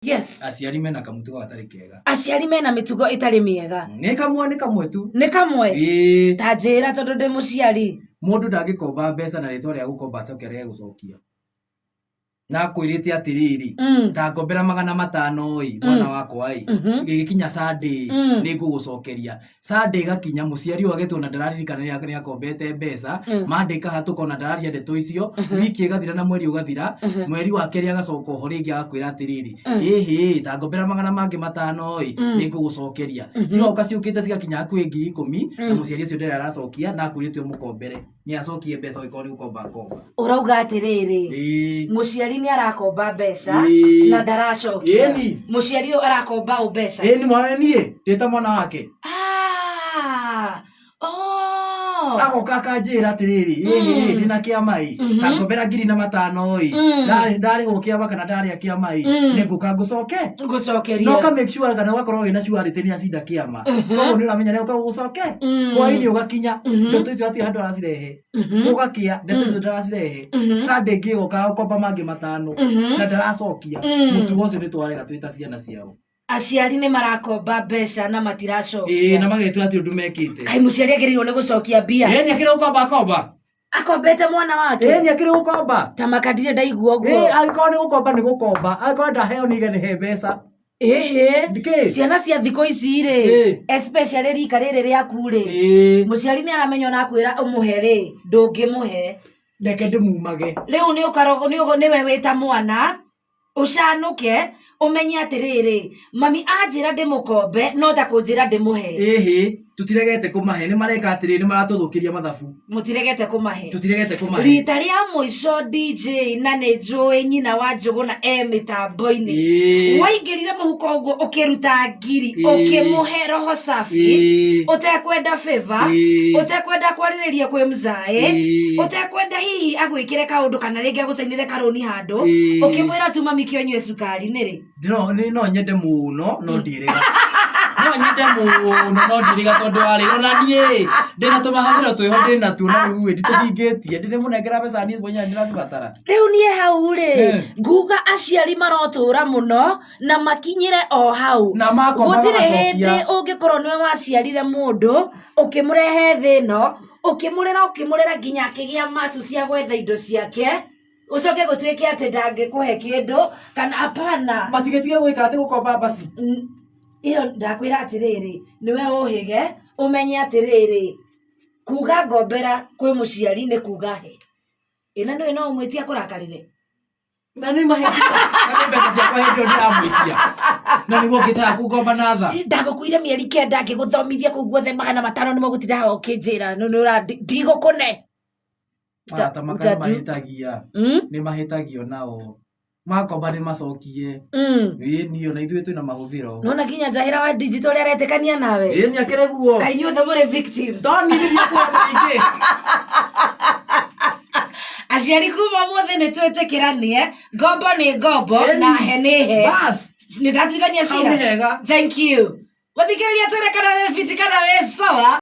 Yes. Aciari mena kamũtugo gatarĩ kega. Aciari mena mĩtugo ĩtarĩ mĩega. Nĩ kamwe, nĩ kamwe tu. Nĩ kamwe? Ĩĩ. Ta njĩra tondũ ndĩ mũciari. Mũndũ ndangĩkomba mbeca na rĩtwa rĩa gũkomba acoke arege gũcokia. Na akwĩrĩte atĩrĩrĩ, ta ngombera 500 ĩ, mwana wakwa ĩ, gĩgĩkinya Sunday nĩ ngũgũcokeria. Sunday ĩgakinya mũciari ũyũ agetwo na ndararirikana nĩ akombete mbeca, Monday ĩkahatũka ona ndararia ndeto icio, wiki ĩgathira na mweri ũgathira, mweri wa kerĩ agacoka oho rĩngĩ agakwĩra atĩrĩrĩ, ĩhĩ ta ngombera magana mangĩ 500 ĩ, nĩ ngũgũcokeria. Cigoka ciũkĩte cigakinya hakuhĩ 10,000 na mũciari ũcio ndarĩ aracokia na akwĩrĩte ũmũkombere. Nĩ acokie mbeca ũngĩkorwo nĩ gũkomba akomba. Ũrauga atĩrĩrĩ, mũciari nĩ arakomba mbeca na ndaracokia. Mũciari ũyũ arakomba ũ mbeca? Ĩni mwana niĩ ndĩ ta mwana wake. Ah, oh. Agoka akanjĩra atĩrĩrĩ, ĩhĩ ndĩna kĩama ĩ, ta ngombera 1005 ĩ, ndarĩhwo kĩama kana ndarĩa kĩama ĩ, nĩ ngũka ngũcoke. Ngũcokeria. Na ũka make sure kana ũgakorwo wĩna surety nĩ acinda kĩama. Koguo nĩ ũramenya nĩ ũka gũcoke. Hwaĩ-inĩ ũgakinya, ndeto icio hatirĩ handũ aracirehe. Ũgakĩa, ndeto icio ndaracirehe. Sunday ĩngĩ ĩgoka agakomba mangĩ 5 na ndaracokia. Mũtugo ũcio nĩ twarega twĩ ta ciana ciao. Aciari nĩ marakomba mbeca na matiracokia. Ĩĩ, na magetua atĩ ũndũ mekĩte. Kaĩ mũciari agĩrĩirwo nĩ gũcokia mbia? Ĩĩ, nĩ akĩrĩ gũkomba akomba. Akombete mwana wake? Ĩĩ, nĩ akĩrĩ gũkomba. Ta maka ndirĩ ndaigua ũguo. Ĩĩ, angĩkorwo nĩ gũkomba nĩ gũkomba. Angĩkorwo ndaheo nĩ ige he mbeca. Ĩhĩ. Ndikĩ? Ciana cia thikũ ici rĩ, especially rika rĩrĩ rĩaku rĩ, mũciari nĩ aramenya ona akwĩra ũmũhe rĩ, ndũngĩmũhe. Reke ndĩmumage. Rĩu nĩ ũkarogwo, nĩwe wĩ ta mwana, ũcanũke ũmenye atĩrĩrĩ, mami anjĩra ndĩmũkombe no ta kũnjĩra ndĩmũhe. Ĩhĩ, tũtiregete kũmahe, nĩ mareka atĩrĩrĩ, nĩ maratũthũkĩria mathabu. Mũtiregete kũmahe. Tũtiregete kũmahe. Rita rĩa mũico DJ na nĩ njũĩ nyina wa Njũgũna e mĩtambo-inĩ. Waingĩrire mũhuko ũguo ũkĩruta ngiri, ũkĩmũhe roho safi, ũtekwenda favor, ũtekwenda kwarĩrĩria kwĩ mzae, ũtekwenda hihi agwĩkĩre kaũndũ kana rĩngĩ agũcainĩre karũni handũ, ũkĩmwĩra tu mami kĩonyue cukari nĩ rĩ? No, nĩ no nyende mũno no ndirĩga. No nyende mũno no ndirĩga tondũ warĩ ona niĩ ndĩna tũmahũthĩro twĩho ndĩna tuo na rĩu ĩ nditũhingĩtie ndĩrĩmũnengera mbeca niĩ mwenyewe ndĩracibatara. Rĩu niĩ hau rĩ, nguga aciari marotũra mũno na makinyĩre o hau. Na makomba Gũtirĩ magacokia. hĩndĩ ũngĩkorwo nĩwe waciarire mũndũ ũkĩmũrehe thĩ ĩno, ũkĩmũrera ũkĩmũrera nginya akĩgĩa macu cia gwetha indo ciake, ũcoke gũtuĩke atĩ ndangĩkũhe kĩndũ kana hapana. Matigetige gwĩka atĩ gũkomba mbaci. Ĩyo ndakwĩra atĩrĩrĩ, nĩwe ũhĩge ũmenye atĩrĩrĩ, kuga ngombera kwĩ mũciari nĩ kuga he. Ĩ na nĩũĩ no ũmwĩtie akũrakarĩre? Na nĩ mahĩtia. Na nĩ mbeca ciakwa hĩndĩ ĩyo ndĩramwĩtia. Na nĩguo ngĩtaga kũngomba na tha. Ndagũkuire mĩeri 9 ngĩgũthomithia kũu guothe 500 nĩmo gũtinda haha ũkĩnjĩra nĩ ũra ndigũkũne. Marata maka nĩ mahĩtagia. Nĩ mahĩtagio nao. Makomba nĩ macokie. Ĩĩ niĩ ona ithuĩ twĩna mahũthĩro. Nona nginya Njahĩra wa digital ũrĩa aretĩkania nawe. Ĩĩ nĩ akĩrĩ guo. Kaĩ inyuothe mũrĩ victims. Ndonithirie kuo nyingĩ. Aciari kuma ũmũthĩ nĩ twĩtĩkĩranie ngombo nĩ ngombo na he nĩ he. Bas. Nĩ ndatuithania Hau nĩ cira. hega. Thank you. Gũthikĩrĩria twĩre kana wĩ fiti kana wĩ sawa.